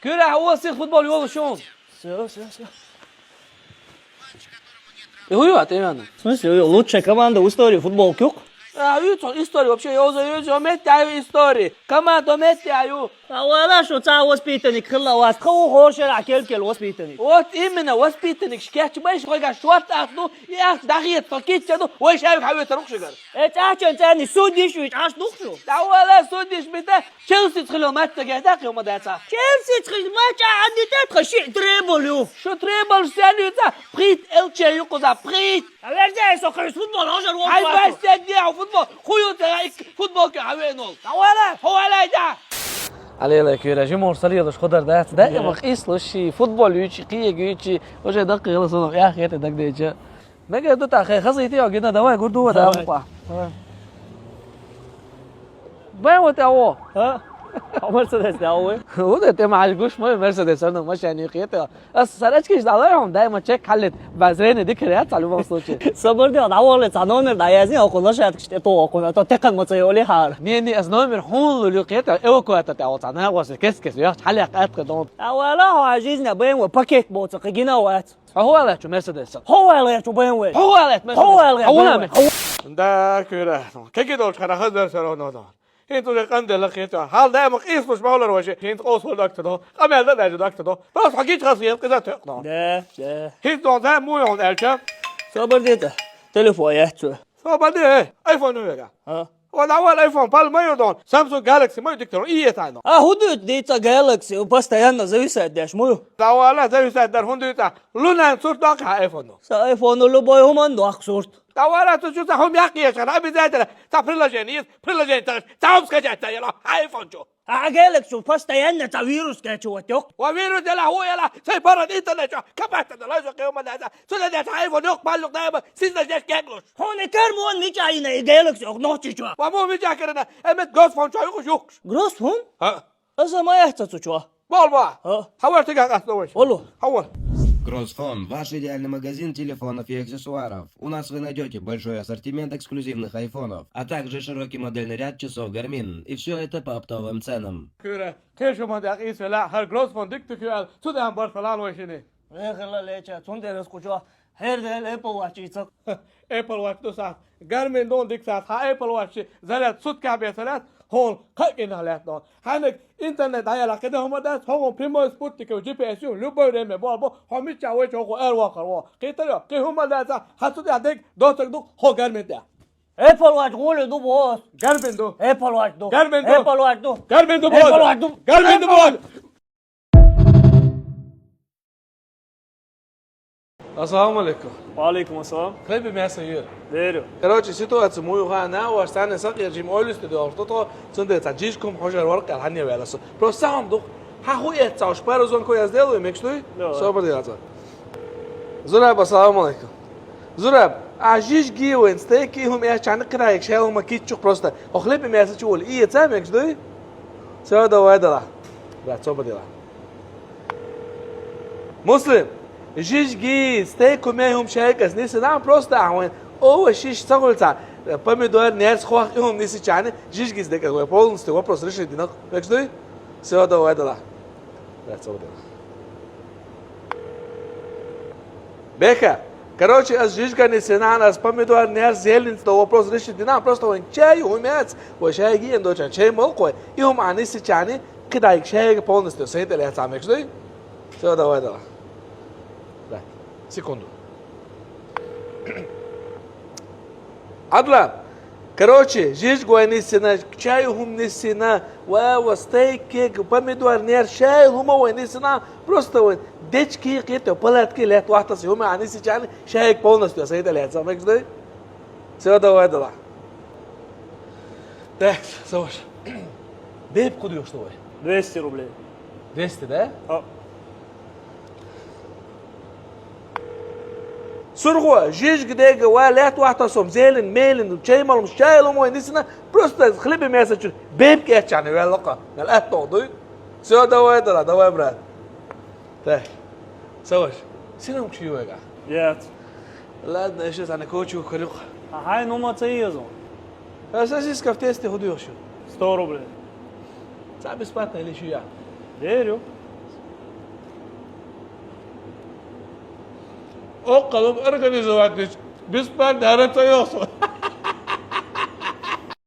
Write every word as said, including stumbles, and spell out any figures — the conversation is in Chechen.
Куьре, хьан оса сиха футбол йолуш ю? Всё, всё, всё. И хӀу ю, а, тӀе веана? В смысле, лучшая команда в истории футбол куьйкху? А, ю, цо истори вообще йовза, ю, цо метта ю истори. Команда метта ю. А вала шу цхьа воспитанник хилла вац, тха ву хӀора шарахь кел-кел воспитанник. Вот именно, воспитанникаш кечбеш, хойга шорт ас ду, и ас дахьета тхо китча ду, вай шайга хьаветар ухшигар. Э, цӀахчан цӀарни суддиш вич, аш духшу? Да вала суддиш бита, Челсица хилла матта гайта, кхио ма даца. Челсица хилла матча гӀандита тха ши треболю. Шу требол сенуьца, пхит элче юкъуза, пхит. А верзяй со хъуьс футбол хожар вон Хай хвату. Вай сен деху футбол, хую тера ик футбол ке хавенул. Хавала, хавала да. Алела кира, жимур салилуш худар дац. Да, я мах ислуши, футбол ючи, киег ючи, уже дакъи гала соно, я хете дагдеча. Мега ду та хе, хаза ити, я гина, давай, гурду, давай. Давай. Давай. Бен вот аво. А? А Мерседес да, ой. Вот это май гуш мой Мерседес, оно машина хете. Ас сарачки ждала, он дай ма чек халит. Базрени дикря, в любом случае. Собор де, да, вале, ца номер, да, я знаю, около лошадки, что это около, то текан ма цей оли хар. Не, не, ас номер хун лу хете, эвакуатор та, вот, она, вот, кес, кес, я, халяк, атка, дон. А вала, а жизнь, а бен, вот, пакет, вот, гина, вот. А ху ала чу Мерседес? Ху ала чу Б М В? Ху ала Мерседес? Ху ала Ху ала Б М В? Ху- Да, кура. Кеги долч хара хазар саро но но. ХӀинца уже къандела хета. Хьал даимах ислуш бахулар ваши. ХӀинца къосул доктор. Къамел да даже доктор. Просто хагич хас ел къиза тёкно. Да, да. ХӀинца дон дай муй он элча. Собар дита. Телефон яцу. Собар ди. Айфон вега. А? Вон авал айфон пал мою дон. Samsung Galaxy мою диктор. И это оно. А худут дица Galaxy, постоянно зависает деш мою. Да вала зависает дар худута. Лунан сурт дока айфон. Са айфон любой хуман док сурт. Да вала ту чу са хум як еш, обязательно. Та приложение есть, приложение та, та хум скачать та яла айфон чу. А Galaxy постоянно та вирус качу вот ёк. Ва вирус яла, ху яла, сай парад интернет чу. Капаста да лазу кема да. Сюда да айфон ёк, паллук да, сизда здесь кеглуш. Хоне кармон мича ина и Galaxy ок ночи чу. Ва мо мича керена, эмет госфон чу юк юк. Гросфон? А? Аса моя цу чу. Бол ба. А? Хавар тига кас довой. Олу. Хавар. Гросфон, ваш идеальный магазин телефонов и аксессуаров. У нас вы найдёте большой ассортимент эксклюзивных айфонов, а также широкий модельный ряд часов Garmin. И всё это по оптовым ценам. Кура, кешу ма дак исвела, хар Гросфон дик тукюал, цудан бар салан вайшини. Эхла леча, цунде рас кучу, хер дел Apple Watch ицак. Apple Watch ду сас. Garmin дон дик сас, ха Apple Watch заряд сутка бесаряд, хол, как и налет дон. Ханек интернет даяла кеда хума дас, хол прямой спутник, G P S ю, любое время бол, бо, хомича вой чоку эр вакар во. Китарио, ки хума дас, ха цуд я дик, дотак ду, хо Garmin да. Apple Watch гули ду бос. Garmin ду. Apple Watch ду. Garmin ду. Apple Watch ду. Garmin ду бос. Apple Watch ду. Garmin ду бос. Ассаламу алейкум. Ва алейкум ассалам. Хлеб и мясо ю. Верю. Короче, ситуация мою ха на, ваш сане сакъир жим ойлюсти де орто то, цунде ца жижкум хожар варкъал ханне веласу. Просто сам дух. Ха ху эт ца уж пару зон ко я сделаю, мекш дуй? Давай. Собар яца. Зураб, ассаламу алейкум. Зураб, а жижги вен стейки хум я чаны кыраек шел ма китчук просто. О хлеб и мясо чу ол. И ца мекш дуй? Всё, давай, дала. Да, собар дела. Муслим, жижги, стейк умей хум шайкас, ниси нам просто ахуен. Ова шиш цагульца, помидор, нерс, хуах, и хум ниси чани, жижги сдека, полностью вопрос решит, динок. Мекш дуй? Всё, давай, дала. Да, собар дела. Бека, короче, аз жижга ниси нам, аз помидор, нерс, зелень, то вопрос решит, динам, просто он чай умец, вай шайги ен дочан, чай молкой, и хум ани си чани, кидайк шайги полностью, сейтеле я самекш дуй? Всё, давай, давай. Да. Секунду. Адла. Короче, жиж гой нисина, чай хум нисина, ва, ва, стейк, кек, помидор, нер, шай хума вай нисина, просто вай дечки, кето, палатки, лет, вахтас хума, ани си чани, шай полностью, сейтеле я самекш дуй? Всё, давай, давай. Так, Саваш. Беб куду ёшта вай? Двести рублей. Двести, да? А. Сургъо, жижг дега, ва лят вахта сом, зелень, мелень, чай малум, чай лум вай нисина, просто хлеб и мясо чур, беб кечаны, ва лока. Нал ат то дуй. Всё, давай, давай, давай, брат. Так. Саваш, синам кши вайга? Нет. Ладно, я сейчас ана кочу, корюк. А хай, ну, ма ца езу. А сосиска в тесте худуёши. Сто рублей. Ца бесплатно или ещё я? Верю. О къалаб организовать деш, бис бан дарата йохсу.